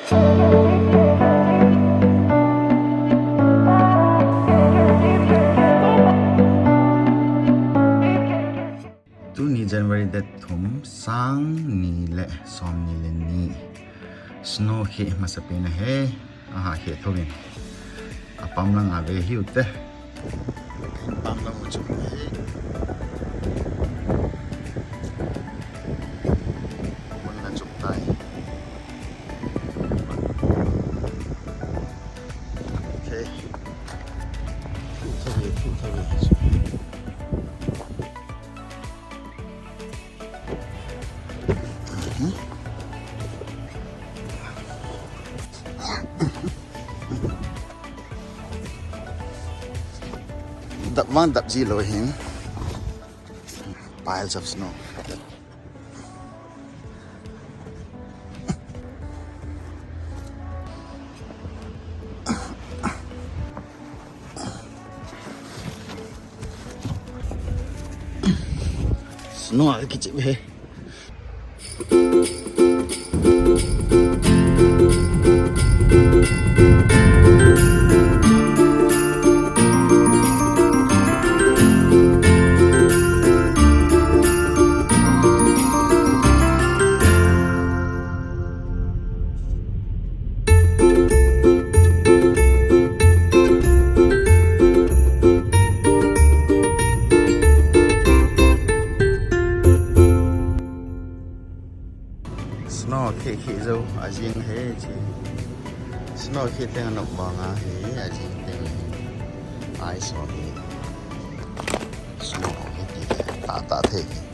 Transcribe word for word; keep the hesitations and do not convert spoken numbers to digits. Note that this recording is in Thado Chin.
Tuni January date thum, sang ni le som ni le ni. Snow khe masapen ahi. Aha, khe thou in. Apam lang a ve hiu te. Pam lang u chu hi. Mun la chu tai. Okay. Thu thou ve, thu thou ve. Dap vang dap ji lou hin. Piles of snow. Snow a kichep e. Snow khe khe jou, ajing hi chi. Snow khe teng anop vang ahi, ajing teng hi. Ice ho hi. Snow khe khe, tah tah thei hi.